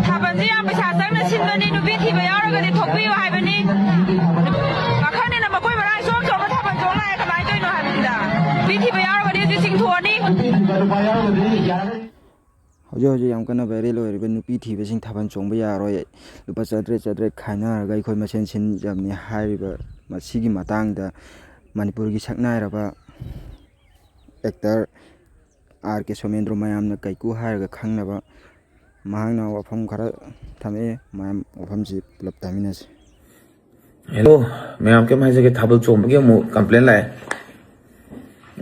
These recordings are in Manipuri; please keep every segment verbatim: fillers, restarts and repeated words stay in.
ꯊꯥꯕꯜꯁꯦ ꯌꯥꯝ ꯄꯩꯁꯥ ꯆꯪꯅ ꯁꯤꯟꯕꯅꯤ, ꯅꯨꯄꯤ ꯊꯤꯕ ꯌꯥꯎꯔꯒꯗꯤ ꯊꯣꯛꯄꯤꯌꯨ ꯍꯥꯏꯕꯅꯤ꯫ ꯄꯥꯈꯪꯅꯤꯅ ꯃꯈꯣꯏ ꯃꯔꯥ ꯏꯆꯣꯝ ꯆꯣꯝꯕ ꯊꯥꯕꯜ ꯆꯣꯡ ꯂꯥꯛꯑꯦ, ꯀꯃꯥꯏꯅ ꯇꯧꯔꯤꯅꯣ ꯍꯥꯏꯕꯅꯤꯗ? ꯅꯨꯄꯤ ꯊꯤꯕ ꯌꯥꯎꯔꯒꯗꯤ ꯍꯧꯖꯤꯛ ꯆꯤꯡꯊꯣꯛꯑꯅꯤ꯫ ꯍꯧꯖꯤꯛ ꯍꯧꯖꯤꯛ ꯌꯥꯝ ꯀꯟꯅ ꯚꯥꯏꯔꯦꯜ ꯑꯣꯏꯔꯤꯕ ꯅꯨꯄꯤ ꯊꯤꯕꯁꯤꯡ ꯊꯥꯕꯜ ꯆꯣꯡꯕ ꯌꯥꯔꯣꯏ, ꯂꯨꯄꯥ ꯆꯥꯇ꯭ꯔꯦꯠ ꯆꯥꯇ꯭ꯔꯦꯠ ꯈꯥꯏꯅꯔꯒ ꯑꯩꯈꯣꯏ ꯃꯁꯦꯟ ꯁꯤꯟꯖꯕꯅꯤ ꯍꯥꯏꯔꯤꯕ ꯃꯁꯤꯒꯤ ꯃꯇꯥꯡꯗ ꯃꯅꯤꯄꯨꯔꯒꯤ ꯁꯛꯅꯥꯏꯔꯕ ꯑꯦꯛꯇꯔ ꯑꯥꯔ ꯀꯦ ꯁꯣꯃꯦꯟꯗ꯭ꯔꯣ, ꯃꯌꯥꯝꯅ ꯀꯩꯀꯨ ꯍꯥꯏꯔꯒ ꯈꯪꯅꯕ, ꯃꯍꯥꯛꯅ ꯋꯥꯐꯝ ꯈꯔ ꯊꯝꯃꯛꯑꯦ꯫ ꯃꯌꯥꯝ ꯋꯥꯐꯝꯁꯤ ꯄꯨꯂꯞ ꯇꯥꯃꯤꯟꯅꯁꯤ꯫ ꯍꯦꯜꯂꯣ ꯃꯌꯥꯝ, ꯀꯩꯝ ꯍꯥꯏꯖꯒꯦ, ꯊꯥꯕꯜ ꯆꯣꯡꯕꯒꯤ ꯑꯃꯨꯛ ꯀꯝꯄ꯭ꯂꯦꯟ ꯂꯥꯛꯑꯦ꯫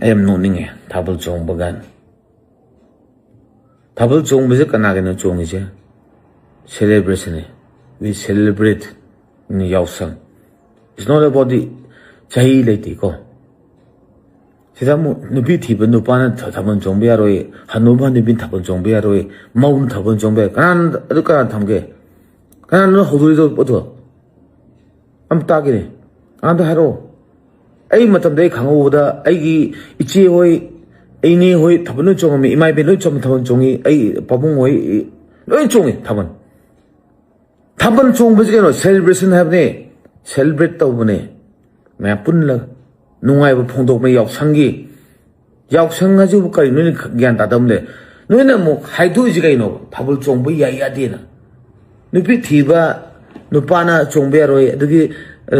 ꯑꯩ ꯌꯥꯝ ꯅꯣꯛꯅꯤꯡꯉꯦ ꯊꯥꯕꯜ ꯆꯣꯡꯕ ꯀꯥꯏꯅ꯫ ꯊꯥꯕꯜ ꯆꯣꯡꯕꯁꯦ ꯀꯅꯥꯒꯤꯅꯣ ꯆꯣꯡꯉꯤꯁꯦ? Celebration ꯅꯤ꯫ We celebrate ꯅꯤ, ꯌꯥꯎꯁꯪ꯫ It's not about the ꯆꯍꯤ ꯂꯩꯇꯦꯀꯣ꯫ ꯁꯤꯗ ꯑꯃꯨꯛ ꯅꯨꯄꯤ ꯊꯤꯕ ꯅꯨꯄꯥꯅ ꯊ- ꯊꯥꯕꯜ ꯆꯣꯡꯕ ꯌꯥꯔꯣꯏ, ꯍꯅꯨꯕ ꯍꯅꯨꯕꯤꯅ ꯊꯥꯕꯜ ꯆꯣꯡꯕ ꯌꯥꯔꯣꯏ, ꯃꯧꯅ ꯊꯥꯕꯜ ꯆꯣꯡꯕ ꯌꯥꯔꯣꯏ, ꯀꯅꯥꯅ ꯑꯗꯨ ꯀꯅꯥꯅ ꯊꯝꯒꯦ? ꯀꯅꯥꯅꯣ ꯍꯧꯗꯣꯔꯤꯗꯣ ꯄꯣꯠꯇꯣ? ꯑꯝ ꯇꯥꯒꯦꯅꯦ꯫ ꯑꯝꯇ ꯍꯥꯏꯔꯛꯑꯣ꯫ ꯑꯩ ꯃꯇꯝꯗ ꯑꯩ ꯈꯪꯍꯧꯕꯗ ꯑꯩꯒꯤ ꯏꯆꯦ ꯍꯣꯏ, ꯏꯅꯦ ꯍꯣꯏ ꯊꯥꯕꯜ ꯂꯣꯏ ꯆꯣꯡꯉꯝꯃꯤ, ꯏꯃꯥ ꯏꯕꯦꯟ ꯂꯣꯏ ꯆꯣꯡ- ꯊꯥꯕꯜ ꯆꯣꯡꯉꯤ, ꯑꯩ ꯄꯥꯕꯨꯡ ꯍꯣꯏ ꯂꯣꯏ ꯆꯣꯡꯉꯤ ꯊꯥꯕꯜ꯫ ꯊꯥꯕꯜ ꯆꯣꯡꯕꯁꯤ ꯀꯩꯅꯣ? Celebration ꯍꯥꯏꯕꯅꯦ꯫ Celebrate ꯇꯧꯕꯅꯦ꯫ ꯃꯌꯥꯝ ꯄꯨꯜꯂꯒ ꯅꯨꯡꯉꯥꯏꯕ ꯐꯣꯡꯗꯣꯛꯄ ꯌꯥꯎꯁꯪꯒꯤ꯫ ꯌꯥꯎꯁꯪ ꯍꯥꯏꯁꯤꯕꯨ ꯀꯔꯤꯅꯣ? ꯅꯣꯏꯅ ꯒ꯭ꯌꯥꯟ ꯇꯥꯗꯕ ꯂꯩ꯫ ꯅꯣꯏꯅ ꯑꯃꯨꯛ ꯍꯥꯏꯗꯣꯛꯏꯁꯤ ꯀꯩꯅꯣ? ꯊꯥꯕꯜ ꯆꯣꯡꯕ ꯌꯥꯏ ꯌꯥꯗꯦꯅ꯫ ꯅꯨꯄꯤ ꯊꯤꯕ ꯅꯨꯄꯥꯅ ꯆꯣꯡꯕ ꯌꯥꯔꯣꯏ, ꯑꯗꯒꯤ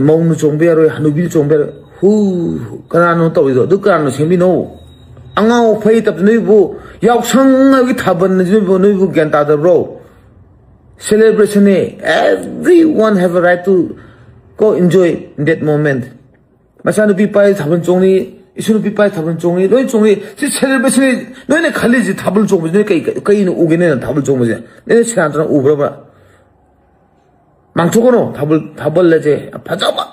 ꯃꯧꯅ ꯆꯣꯡꯕ ꯌꯥꯔꯣꯏ, ꯍꯅꯨꯕꯤꯅ ꯆꯣꯡꯕ ꯌꯥꯔꯣꯏ꯫ ꯍꯨ, ꯀꯅꯥꯅꯣ ꯇꯧꯔꯤꯗꯣ? ꯑꯗꯨ ꯀꯅꯥꯅꯣ ꯁꯦꯝꯃꯤꯅꯣ? ꯑꯉꯥꯎ ꯑꯐꯩ ꯇꯞꯇ ꯅꯣꯏꯕꯨ ꯌꯥꯎꯁꯪ ꯍꯥꯏꯕꯒꯤ ꯊꯥꯕꯜ ꯅꯣꯏꯕꯨ, ꯅꯣꯏꯕꯨ ꯒ꯭ꯌꯥꯟ ꯇꯥꯗꯕ꯭ꯔꯣ? Celebration ꯅꯦ꯫ Everyone have a right to go enjoy that moment. ꯃꯆꯥꯅꯨꯄꯤ ꯄꯥꯏ ꯊꯥꯕꯜ ꯆꯣꯡꯅꯤ, ꯏꯁꯨ ꯅꯨꯄꯤ ꯄꯥꯏ ꯊꯥꯕꯜ ꯆꯣꯡꯅꯤ, ꯂꯣꯏ ꯆꯣꯡꯅꯤ꯫ ꯁꯤ celebration ꯅꯤ꯫ ꯅꯣꯏꯅ ꯈꯜꯂꯤꯁꯤ ꯊꯥꯕꯜ ꯆꯣꯡꯕꯁꯤ ꯅꯣꯏ ꯀꯩ, ꯀꯩꯅ ꯎꯒꯦ? ꯅꯣꯏꯅ ꯊꯥꯕꯜ ꯆꯣꯡꯕꯁꯦ ꯅꯣꯏꯅ ꯁꯦꯔꯥꯟ ꯇꯨꯔꯥꯟ ꯎꯕ꯭ꯔꯕ? ꯃꯥꯡꯊꯣꯛꯀꯅꯨ꯫ ꯊꯥꯕꯜ, ꯊꯥꯕꯜ ꯑꯁꯦ ꯌꯥꯝ ꯐꯖꯕ,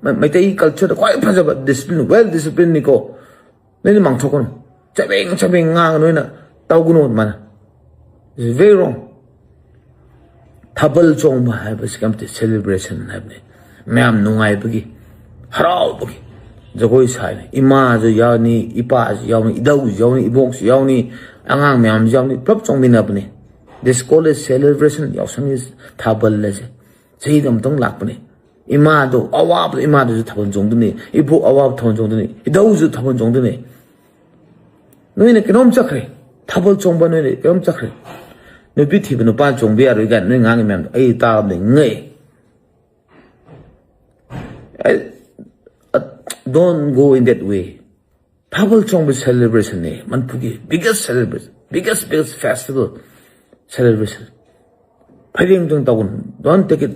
ꯃ-, ꯃꯩꯇꯩ culture ꯗ ꯈ꯭ꯋꯥꯏ ꯐꯖꯕ discipline, well discipline ꯅꯤꯀꯣ꯫ ꯅꯣꯏꯅ ꯃꯥꯡꯊꯣꯛꯀꯅꯨ꯫ ꯆꯕꯦꯡ ꯆꯕꯦꯡ ꯉꯥꯡꯉ ꯅꯣꯏꯅ ꯇꯧꯒꯅꯨ ꯑꯗꯨꯃꯥꯏꯅ꯫ It's very wrong. ꯊꯥꯕꯜ ꯆꯣꯡꯕ ꯍꯥꯏꯕꯁꯤ ꯀꯝꯇ celebration ꯍꯥꯏꯕꯅꯤ꯫ ꯃꯌꯥꯝ ꯅꯨꯡꯉꯥꯏꯕꯒꯤ, ꯍꯔꯥꯎꯕꯒꯤ ꯖꯒꯣꯏ ꯁꯥꯏꯅꯤ꯫ ꯏꯃꯥꯁꯨ ꯌꯥꯎꯅꯤ, ꯏꯄꯥꯁꯨ ꯌꯥꯎꯅꯤ, ꯏꯙꯧꯁꯨ ꯌꯥꯎꯅꯤ, ꯏꯕꯣꯛꯁꯨ ꯌꯥꯎꯅꯤ, ꯑꯉꯥꯡ ꯃꯌꯥꯝꯁꯨ ꯌꯥꯎꯅꯤ, ꯄꯨꯂꯞ ꯆꯣꯡꯃꯤꯟꯅꯕꯅꯤ꯫ This call is celebration. ꯌꯥꯎꯁꯪꯒꯤ ꯊꯥꯕꯜ ꯑꯁꯦ ꯆꯍꯤꯗ ꯑꯃꯨꯛꯇꯪ ꯂꯥꯛꯄꯅꯦ꯫ ꯏꯃꯥꯗꯣ ꯑꯋꯥꯕꯗꯣ, ꯏꯃꯥꯗꯨꯁꯨ ꯊꯥꯕꯜ ꯆꯣꯡꯗꯣꯏꯅꯤ, ꯏꯕꯣꯛ ꯑꯋꯥꯕ ꯊꯥꯕꯜ ꯆꯣꯡꯗꯣꯏꯅꯤ, ꯏꯙꯧꯁꯨ ꯊꯥꯕꯜ ꯆꯣꯡꯗꯣꯏꯅꯤ꯫ ꯅꯣꯏꯅ ꯀꯩꯅꯣꯝ ꯆꯠꯈ꯭ꯔꯦ, ꯊꯥꯕꯜ ꯆꯣꯡꯕ ꯅꯣꯏꯅ ꯀꯩꯅꯣꯝ ꯆꯠꯈ꯭ꯔꯦ꯫ ꯅꯨꯄꯤ ꯊꯤꯕ ꯅꯨꯄꯥ ꯆꯣꯡꯕ ꯌꯥꯔꯣꯏ ꯀꯥꯏꯅ ꯅꯣꯏ ꯉꯥꯡꯉꯤ ꯃꯌꯥꯝꯗꯣ ꯑꯩ ꯇꯥꯕꯗ ꯉꯛꯑꯦ꯫ I, uh, don't go in that way. ꯊꯥꯕꯜ ꯆꯣꯡꯕ celebration ꯅꯦ, ꯃꯅꯤꯄꯨꯔꯒꯤ biggest celebration, biggest, biggest festival, celebration. ꯐꯩꯔꯦꯡ ꯇꯨꯔꯦꯡ ꯇꯧꯒꯅꯨ, don't take it.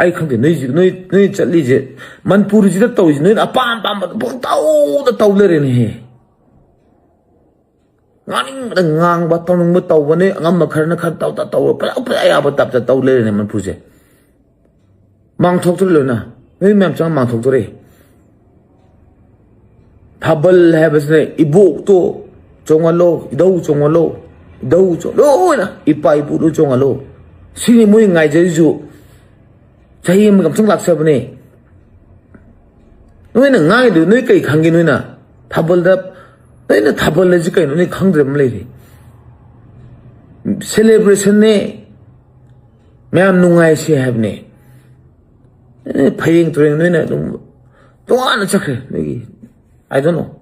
ꯑꯩ ꯈꯪꯗꯦ, ꯅꯣꯏ, ꯅꯣꯏ, ꯅꯣꯏ ꯆꯠꯂꯤꯁꯦ, ꯃꯅꯤꯄꯨꯔꯁꯤꯗ ꯇꯧꯔꯤꯁꯦ, ꯅꯣꯏꯅ ꯑꯄꯥꯝ ꯑꯄꯥꯝꯕ ꯄꯪꯇꯧꯗ ꯇꯧ ꯂꯩꯔꯦꯅꯦꯍꯦ꯫ ꯉꯥꯡꯅꯤꯡꯕꯗ ꯉꯥꯡꯕ, ꯇꯧꯅꯤꯡꯕ ꯇꯧꯕꯅꯦ, ꯑꯉꯝꯕ ꯈꯔꯅ ꯈꯔ ꯇꯧ, ꯇꯧ, ꯇꯧ, ꯄꯨꯔꯥ, ꯄꯨꯔꯥ ꯑꯌꯥꯕ ꯇꯥꯏꯞꯇ ꯇꯧ ꯂꯩꯔꯦꯅꯦ ꯃꯅꯤꯄꯨꯔꯁꯦ꯫ ꯃꯥꯡꯊꯣꯛꯇꯣꯔꯦ ꯂꯣꯏꯅ, ꯅꯣꯏ ꯃꯌꯥꯝ ꯆꯪꯉ ꯃꯥꯡꯊꯣꯛꯇꯣꯔꯦ꯫ ꯊꯥꯕꯜ ꯍꯥꯏꯕꯁꯤꯅ ꯏꯕꯣꯛꯇꯣ ꯆꯣꯡꯍꯜꯂꯣ, ꯏꯙꯧ ꯆꯣꯡꯍꯜꯂꯣ, ꯏꯙꯧ ꯆꯣ-, ꯂꯣꯏꯅ ꯏꯄꯥ ꯏꯄꯨ ꯂꯣꯏ ꯆꯣꯡꯍꯜꯂꯣ꯫ ꯁꯤꯅꯤ ꯃꯣꯏ ꯉꯥꯏꯖꯔꯤꯁꯨ꯫ ꯆꯍꯤ ꯑꯃꯒ ꯑꯃꯨꯛꯇꯪ ꯂꯥꯛꯆꯕꯅꯦ꯫ ꯅꯣꯏꯅ ꯉꯥꯡꯉꯤꯗꯨ ꯅꯣꯏ ꯀꯩ ꯈꯪꯒꯦ? ꯅꯣꯏꯅ ꯊꯥꯕꯜꯗ, ꯅꯣꯏꯅ ꯊꯥꯕꯜ ꯍꯥꯏꯁꯤ ꯀꯩꯅꯣ ꯅꯣꯏ ꯈꯪꯗ꯭ꯔꯦ ꯑꯃ ꯂꯩꯔꯤ꯫ Celebration ꯅꯦ, ꯃꯌꯥꯝ ꯅꯨꯡꯉꯥꯏꯁꯦ ꯍꯥꯏꯕꯅꯦ꯫ ꯑꯦ, ꯐꯩꯔꯦꯡ ꯇꯨꯔꯦꯡ ꯅꯣꯏꯅ ꯑꯗꯨꯝ ꯇꯣꯉꯥꯟꯅ ꯆꯠꯈ꯭ꯔꯦ ꯅꯣꯏꯒꯤ, I don't know꯫